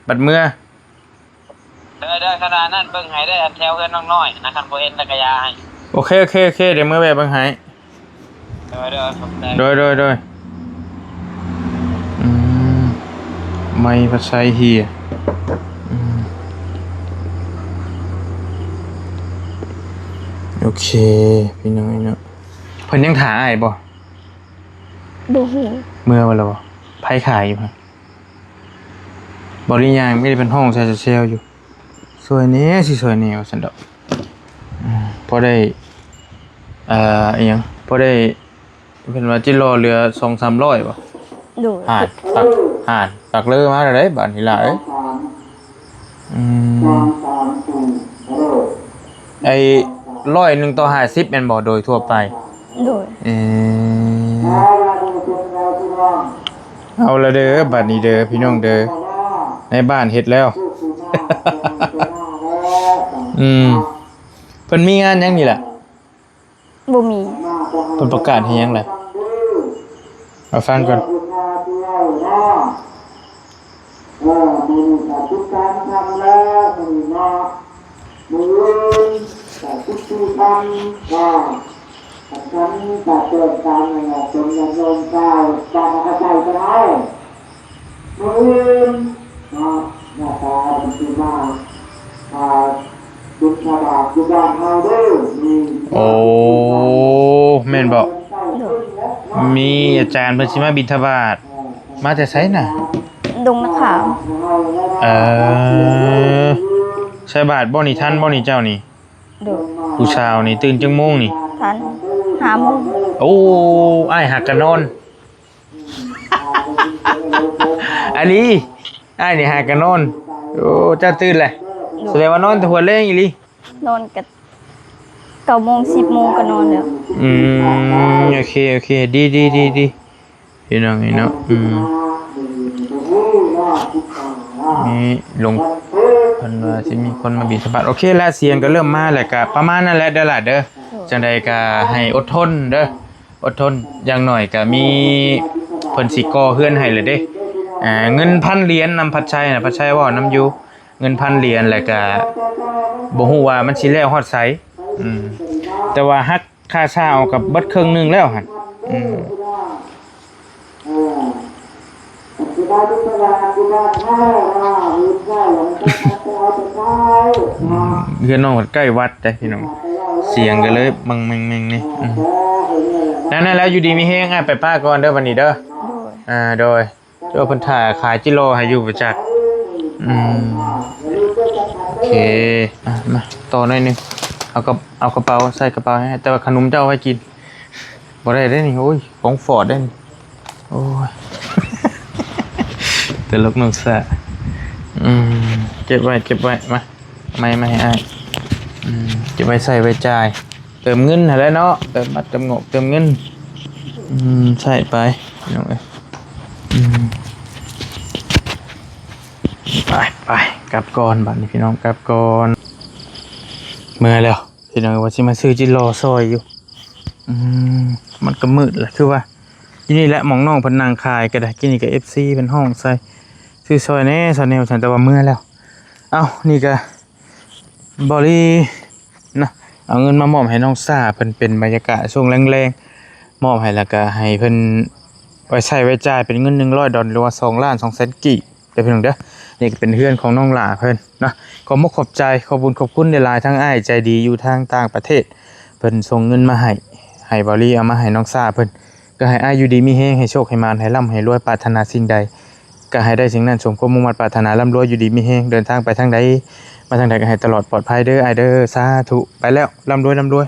ບັດເມືອ. ໂດຍໆ ຂະໜາດນັ້ນເບິ່ງໃຫ້ເດີ ແຖວເຮືອນນ້ອງນ້ອຍນະ ຄັນບໍ່ເຫັນແລ້ວກະຢ່າໃຫ້. ໂອເຄ ໂອເຄ ໂອເຄ ດຽວເມືອແວະເບິ່ງໃຫ້. ໂດຍໆ ຂອບໃຈ. ໂດຍ ໂດຍ ໂດຍ. ອືມ ໄມ້ພັດໄຊເຮຍ. ອືມ ໂອເຄ ພີ່ນ້ອງເນາະ. ເພິ່ນຍັງຖ້າອ້າຍບໍ່? ບໍ່ຮູ້. ເມືອໄປແລ້ວບໍ່? ໃຜຂາຍຢູ່ຫັ້ນ? ບໍລິຍ່າງມີແຕ່ເພິ່ນຮ້ອງແຊວໆຢູ່ ຊ່ວຍແດ່ ຊິຊ່ວຍແດ່ວ່າຊັ້ນດອກ. ອືມ ພໍໄດ້ ເອີ ອີ່ຫຍັງ ພໍໄດ້ ເພິ່ນວ່າຈິລໍເຫຼືອສອງສາມຮ້ອຍບໍ່? ໂດຍ. ຫານ ປັກ ຫານ ປັກເລີມາແລ້ວເດ້ບາດນີ້ຫຼ້າເອີຍ. ອືມ ໄອ້ຮ້ອຍໜຶ່ງຕໍ່ຫ້າສິບແມ່ນບໍ່ ໂດຍທົ່ວໄປ? ໂດຍ. ເອີ ເອົາລະເດີ ບາດນີ້ເດີ ພີ່ນ້ອງເດີ ໃນບ້ານເຮັດແລ້ວ. ອືມ ເພິ່ນມີງານຫຍັງນີ້ລະ? ບໍ່ມີ. ເພິ່ນປະກາດໃຫ້ຫຍັງລະ? ມາຟັງກ່ອນ. ເອີ ມື້ນີ້ກະສິບສາມຄ່ຳແລ້ວ ມື້ນີ້ເນາະ ມື້ອື່ນກະສິບສີ່ຄ່ຳ ກໍຄັນກະແຈ້ງການໃຫ້ຍາດໂຍມຊາວບ້ານອາໄສຂອງເຮົາ ມື້ອື່ນເນາະ ຍາດຕາເພິ່ນຊິມາ ອ່າ ບິນທະບາດຢູ່ບ້ານເຮົາເດີ. ໂອ້ ແມ່ນບໍ່? ໂດຍ. ມີອາຈານເພິ່ນຊິມາບິນທະບາດ. ມາແຕ່ໃສນະ? ດົງນາຂາວ. ເອີ ໃສ່ບາດບໍ່ນີ້ ທັນບໍ່ນີ້ເຈົ້ານີ້? ໂດຍ. ຜູ້ສາວນີ້ຕື່ນຈັກໂມງນີ້? ທັນ ຫ້າໂມງ. ໂອ້ ອ້າຍຫາກະນອນ ອາລີ ອ້າຍນີ້ຫາກະນອນ. ໂອ້ ເຈົ້າຕື່ນແຫຼະ. ໂດຍ. ສະແດງວ່ານອນແຕ່ຫົວແລງອີ່ຫຼີ. ນອນກະເກົ້າໂມງ ສິບໂມງກໍນອນແລ້ວ. ອືມ ໂອເຄ ໂອເຄ ດີ ດີ ດີ ດີ ພີ່ນ້ອງເອີຍເນາະ. ອືມ ນີ້ລົງ ເພິ່ນວ່າຊິມີຄົນມາບິນທະບາດ. ໂອເຄລະ ສຽງກໍເລີ່ມມາແລ້ວ ກໍປະມານນັ້ນແຫຼະເດີຫຼານເດີ. ໂດຍ. ຈັ່ງໃດກໍໃຫ້ອົດທົນເດີ ອົດທົນ ຢ່າງໜ້ອຍກໍມີ ເພິ່ນຊິກໍ່ເຮືອນໃຫ້ແລ້ວເດ້. ອ່າ ເງິນພັນຫຼຽນນຳພັດໄຊນະ ພັດໄຊເວົ້ານຳຢູ່ ເງິນພັນຫຼຽນ ແລ້ວກະບໍ່ຮູ້ວ່າມັນຊິແລ້ວຮອດໃສ. ອືມ ແຕ່ວ່າຫັກຄ່າເຊົ່າກັບເບິດເຄິ່ງໜຶ່ງແລ້ວຫັ້ນ. ອືມ ອືມ ເຮືອນນ້ອງເພິ່ນໃກ້ວັດເດ້ພີ່ນ້ອງ ສຽງກໍເລີຍແມ່ງໆໆ ນີ້. ອືມ ນັ້ນແຫຼະ ຢູ່ດີມີແຮງ ອ້າຍໄປປ້າກ່ອນເດີ ບັດນີ້ເດີ. ໂດຍ. ອ່າ ໂດຍ. ເຈົ້າເພິ່ນຖ້າຂາຍຈິລໍໃຫ້ຢູ່ປະຈັກ. ອືມ ໂອເຄ ອ່ະ ມາຕໍ່ໜ້ອຍໜຶ່ງ ເອົາກະ ເອົາກະເປົາ ໃສ່ກະເປົາໃຫ້ ແຕ່ວ່າຂະໜົມເຈົ້າເອົາໄວ້ກິນ ບໍ່ໄດ້ເດ້ນີ້. ໂອ້ຍ ຂອງຟອດເດ້ນີ້. ໂອ້ຍ ຕະຫຼົກນ້ອງສາ. ອືມ ເກັບໄວ້ ເກັບໄວ້ ມາ ໄມ້ມາໃຫ້ອ້າຍ. ອືມ ຈະໄປໃຊ້ໄປຈ່າຍ ເຕີມເງິນຫັ້ນແຫຼະເນາະ ເຕີມບັດເຕີມງອກເຕີມເງິນ ອືມ ໃຊ້ໄປ ພີ່ນ້ອງເອີຍ ອືມ ໄປ ໄປ ກັບກ່ອນ ບາດນີ້ພີ່ນ້ອງ ກັບກ່ອນ ເມື່ອຍແລ້ວ ພີ່ນ້ອງ ວ່າຊິມາຊື້ຈິລໍຊ່ອຍຢູ່ ອືມ ມັນກໍມືດແຫຼະ ຄືວ່າ ຢູ່ນີ້ແຫຼະ ໝ່ອງນ້ອງເພິ່ນນັ່ງຂາຍກໍໄດ້ ກີ້ນີ້ກໍເອັຟຊີເພິ່ນຮ້ອງໃສ່ ຊື້ຊ່ອຍແດ່ຊາວແນວ ແຕ່ວ່າເມື່ອຍແລ້ວ ເອົ້າ ນີ້ກໍ ບໍລິເນາະ ເອົາເງິນມາມອບໃຫ້ນ້ອງຊາເພິ່ນ ເປັນບັນຍາກາດຊ່ວງແລງໆ ມອບໃຫ້ ແລ້ວກໍໃຫ້ເພິ່ນໄວ້ໃຊ້ໄວ້ຈ່າຍ ເປັນເງິນໜຶ່ງຮ້ອຍດອນ ຫຼືວ່າສອງລ້ານສອງແສນກີບ ເດີພີ່ນ້ອງເດີ. ນີ້ກໍເປັນເຮືອນຂອງນ້ອງຫຼ້າເພິ່ນເນາະ ຂອບມຸກຂອບໃຈ ຂອບບຸນຂອບຄຸນຫຼາຍໆ ທັງອ້າຍໃຈດີຢູ່ທາງຕ່າງປະເທດ ເພິ່ນສົ່ງເງິນມາໃຫ້ ໃຫ້ບໍລິເອົາມາໃຫ້ນ້ອງຊາເພິ່ນ ກໍໃຫ້ອ້າຍຢູ່ດີມີແຮງ ໃຫ້ໂຊກໃຫ້ໝານ ໃຫ້ລ່ຳໃຫ້ລວຍ ປາດຖະໜາສິ່ງໃດ ກໍໃຫ້ໄດ້ສິ່ງນັ້ນ ສົມຄວາມມຸ່ງມາດປາດຖະໜາ ລ່ຳລວຍຢູ່ດີມີແຮງ ເດີນທາງໄປທາງໃດ ມາທາງໃດກໍໃຫ້ຕະຫຼອດປອດໄພເດີອ້າຍເດີ ສາທຸ ໄປແລ້ວ ລ່ຳລວຍ ລ່ຳລວຍ.